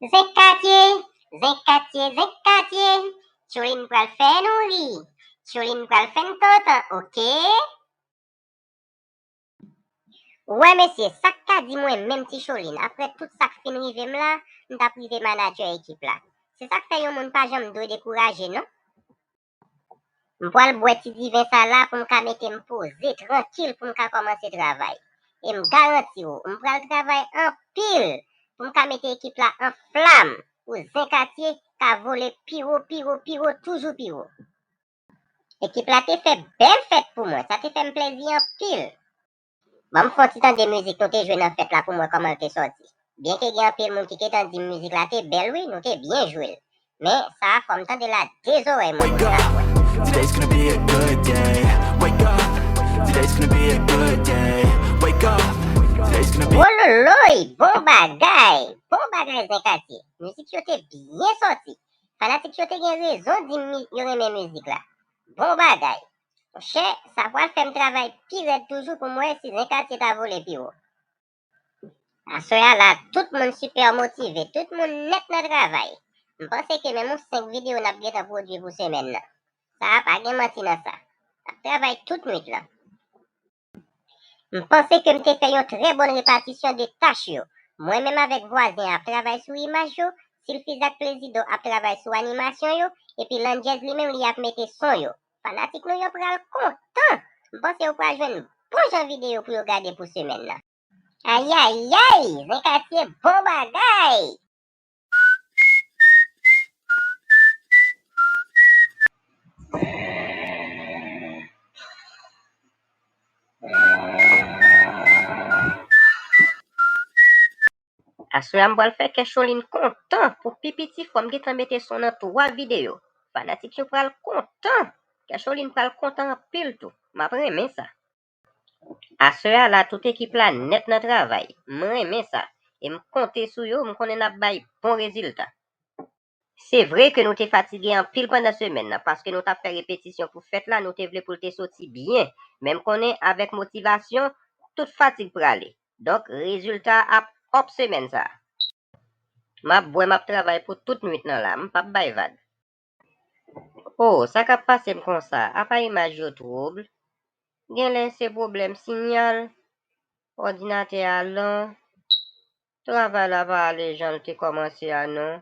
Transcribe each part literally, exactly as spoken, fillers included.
Zen Katye, Zen Katye, Zen Katye. Tchoulin pral fè nou ri. Tchoulin pral fè n kontan, oke? Ou wè, mesye, sa k ka di mwen menm Ti Cholin, apre tout sa k fin rive m la, m t ap rive manadjè ekip la. Se sa k fè yon moun pa janm dwe dekouraje, non. M pral bwè ti diven sa la pou m ka mete m poze, trankil, pou m ka kòmanse travay. E m garanti w, m pral travay anpil pou m ka mete ekip la an flam, pou Zen Katye ka vole pi wo, pi wo, pi wo, toujou pi wo. Ekip la te fè bèl fèt pou mwen, sa te fè m plezi anpil. Ban m fè yon ti tande mizik nou te jwe nan fèt la pou m wè kòman l te sòti. Byenke gen anpil moun ki gentan di m mizik la te bèl wi, nou te byen jwe l. Men, sa a fò m tande l a de zòrèy mwen pou m ka kwè. Today's gonna be a good day. Wake up. Today's gonna be a good day. Wake up. Today's gonna be Wololoy, bon bagay! Bon bagay, Zen Katye. Mizik yo te byen sòti. Fanatik yo te gen rezon di m mi- yo renmen mizik la. Bon bagay. Monchè, sa pral fè m travay pi rèd toujou pou m wè si Zen Katye ta vole pi wo. Aswè a la, tout moun sipè motive, tout moun nèt nan travay. M panse ke menm yon senk videyo n ap gentan pwodui pou semèn nan. Sa a pa gen manti nan sa. N ap travay tout nwit lan. M panse ke m te fè yon trè bòn repatisyon de tach yo. Mwen menm avèk vwazen an ap travay sou imaj yo, Silfiz ak Plezidò ap travay sou animasyon yo, epi Landjèz li menm li ap mete son yo. Fanatik nou yo pral kontan! M panse yo pral jwenn bon jan videyo pou yo gade pou semèn nan. Ayayay! Zen Katye bon bagay! Aswè a m pral fè kè Cholin kontan pou pi piti fò m gentan mete son nan twa videyo. Fanatik yo pral kontan. Kè Cholin pral kontan anpil tou. M ap renmen sa. Aswè a la tout ekip la nèt nan travay. M renmen sa. E m konte sou yo, m konnen n ap bay bon rezilta. Se vre ke nou te fatige anpil pandan semèn nan, paske nou t ap fè repetisyon pou fèt la, nou te vle pou l te soti byen. Men m konnen avèk motivasyon, tout fatig prale. Donk, rezilta a ap up semèn sa a. M ap bwè, m ap travay pou tout nwit nan la, m p ap bay vag. Oh, sa k ap pase m konsa? Apa imaj yo twoub? Genlè se pwoblèm sinyal, òdinatè a lan, travay la pa ale jan l te kòmanse a non.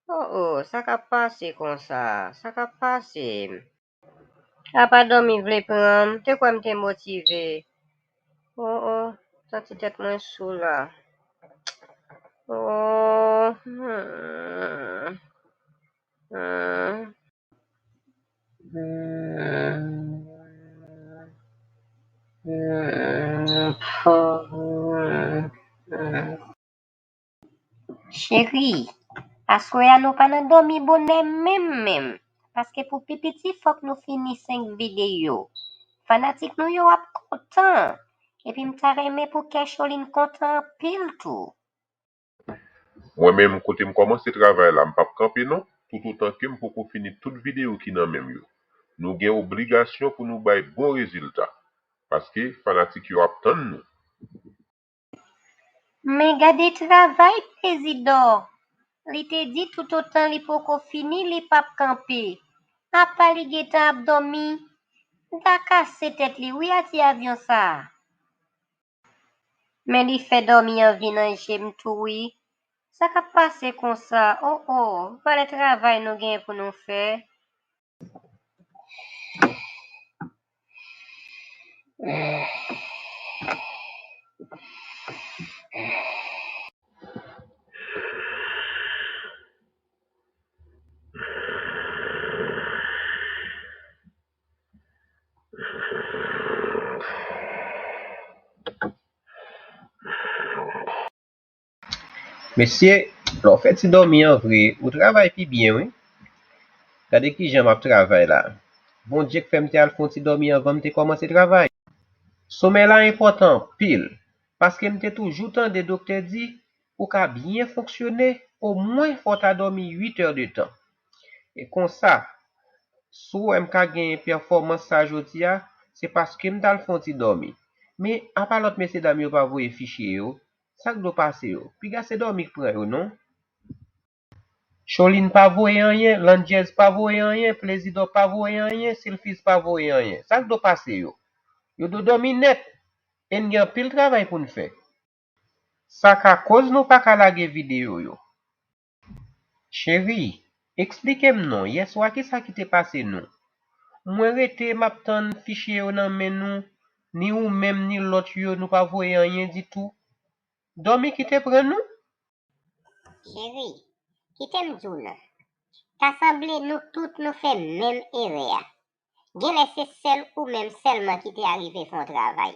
Oh, oh, sa k ap pase konsa? Sa k ap pase? Apa dòmi vle pran m? Te kwè m te motive. Oh, oh, santi tèt mwen sou la. Oh, hmm, hmm, hmm, hmm, hmm. Cheri, aswè a nou pa nan dòmi bonè menm menm, paske pou pi piti fòk nou fini senk videyo. Fanatik nou yo ap kontan, epi m ta renmen pou kè Cholin kontan anpil tou. Mwen menm, kote m kòmanse travay la, m p ap kanpe non, toutotan ke m poko fini tout videyo ki nan men m yo. Nou gen obligasyon pou nou bay bon rezilta, paske fanatik yo ap tann nou. Men gade travay Plezidò! Li te di toutotan li poko fini, li p ap kanpe. Apa li gentan ap dòmi? M ta kase tèt li wi a ti avyon sa a. Men li fè dòmi an vin nan je m tou wi. Sa k ap pase konsa? Oh, oh, valè travay nou gen pou nou fè. Mesye, lè w fè ti dòmi an vre, ou travay pi byen wi. Gade kijan m ap travay la. Bondye k fè m te al fè yon ti dòmi anvan m te kòmanse travay. Somèy la enpòtan anpil, paske m te toujou tande doktè di, pou w ka byen fonksyone, omwen fò w ta dòmi uit è de tan. E konsa, si w wè m ka gen pèfòmans sa jodi a, se paske m t al fè yon ti dòmi. Men, apa lòt mesyedam yo pa voye fichye yo? Sa k dwe pase yo? Piga se dòmi k pran yo, non? Cholin pa voye anyen, Landjèz pa voye anyen, Plezidò pa voye anyen, Silfiz pa voye anyen. Sa k do pase yo? Yo do dòmi nèt. E n gen anpil travay pou n fè. Sa ka koz nou pa ka lage videyo yo. Cheri, eksplike m non, yèswa kisa ki te pase nou? Mwen rete m ap tann fichye yo nan men nou, ni ou menm ni lòt yo nou pa voye anyen ditou. Dòmi ki te pran nou? Cheri, kite m di w non. Ta sanble nou tout nou fè menm erè a. Genlè se sèl ou menm sèlman ki te arive fè yon travay.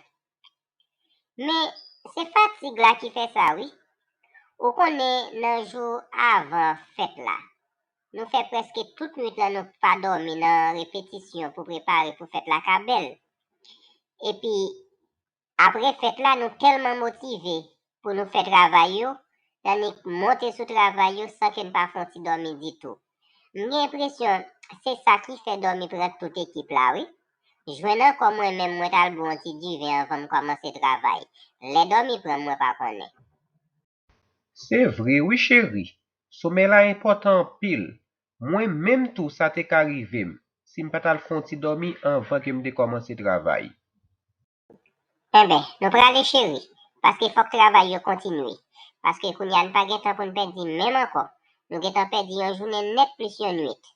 Men, se fatig la ki fè sa wi. Ou konnen nan jou avan fèt la, nou fè prèske tout nwit lan nou pa dòmi nan repetisyon pou prepare pou fèt la ka bèl. Epi, apre fèt la, nou tèlman motive pou nou fè travay yo, n annik monte sou travay yo san ke n pa fè yon ti dòmi ditou. M gen enpresyon se sa ki fè dòmi pran tout ekip la wi. Jwenn ankò mwen menm mwen t al bwè yon ti diven anvan m kòmanse travay. Lè dòmi pran m mwen pa konnen. Se vre wi cheri, somèy la enpòtan anpil. Mwen menm tou sa te ka rive m si m pa t al fè yon ti dòmi anvan ke m te kòmanse travay. Enben, nou prale cheri, paske fòk travay yo kontinye. Paske kounye a n pa gen tan pou n pèdi menm ankò. Nou gentan pèdi yon jounen nèt plis yon nwit.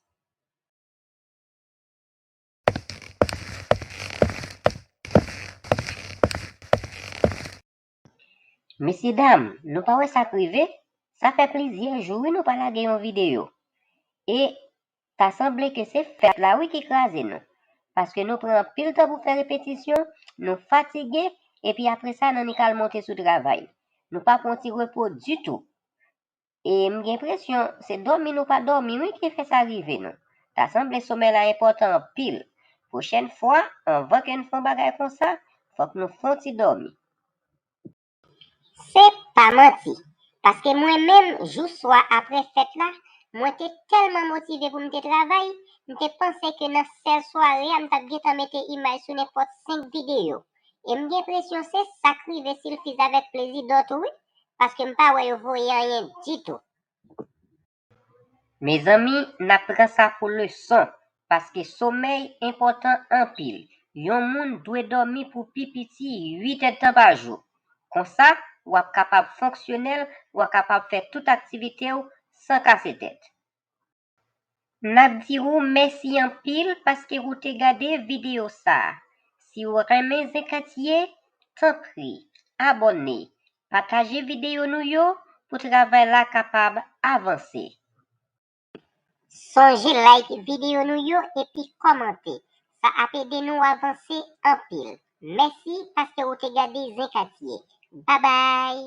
Mesyedam, nou pa wè sa k rive? Sa fè plizyè jou wi nou pa lage yon videyo. E ta sanble ke se fèt la wi ki kraze nou. Paske nou pran anpil tan pou fè repetisyon, nou fatige, epi apre sa n annik al monte sou travay. Nou pa pran ti repo ditou. E m gen enpresyon se dòmi nou pa dòmi wi ki fè sa rive nou. Ta sanble somèy la enpòtan anpil. Pwochèn fwa, anvan ke n fè yon bagay konsa, fòk nou fè yon ti dòmi. Se pa manti, paske mwen menm, jou swa apre fèt la, mwen te tèlman motive pou m te travay, m te panse ke nan sèl sware a, m t ap gentan mete imaj sou nenpòt senk videyo. E m gen enpresyon se sa k rive Silfiz avèk Plezidò tou wi, paske m pa wè yo voye anyen ditou. Mezanmi, n ap pran sa pou leson, paske somèy enpòtan anpil. Yon moun dwe dòmi pou pi piti uit èdtan pa jou. Konsa, w ap kapab fonksyonèl, w ap kapab fè tout aktivite w san kase tèt. N ap di w mèsi anpil paske ou te gade videyo sa a. Si w renmen Zen Katye, tanpri, abòne, pataje videyo nou yo pou travay la kapab avanse. Sonje like videyo nou yo epi kòmante. Sa ap ede nou avanse anpil. Mèsi paske ou te gade Zen Katye. Babay!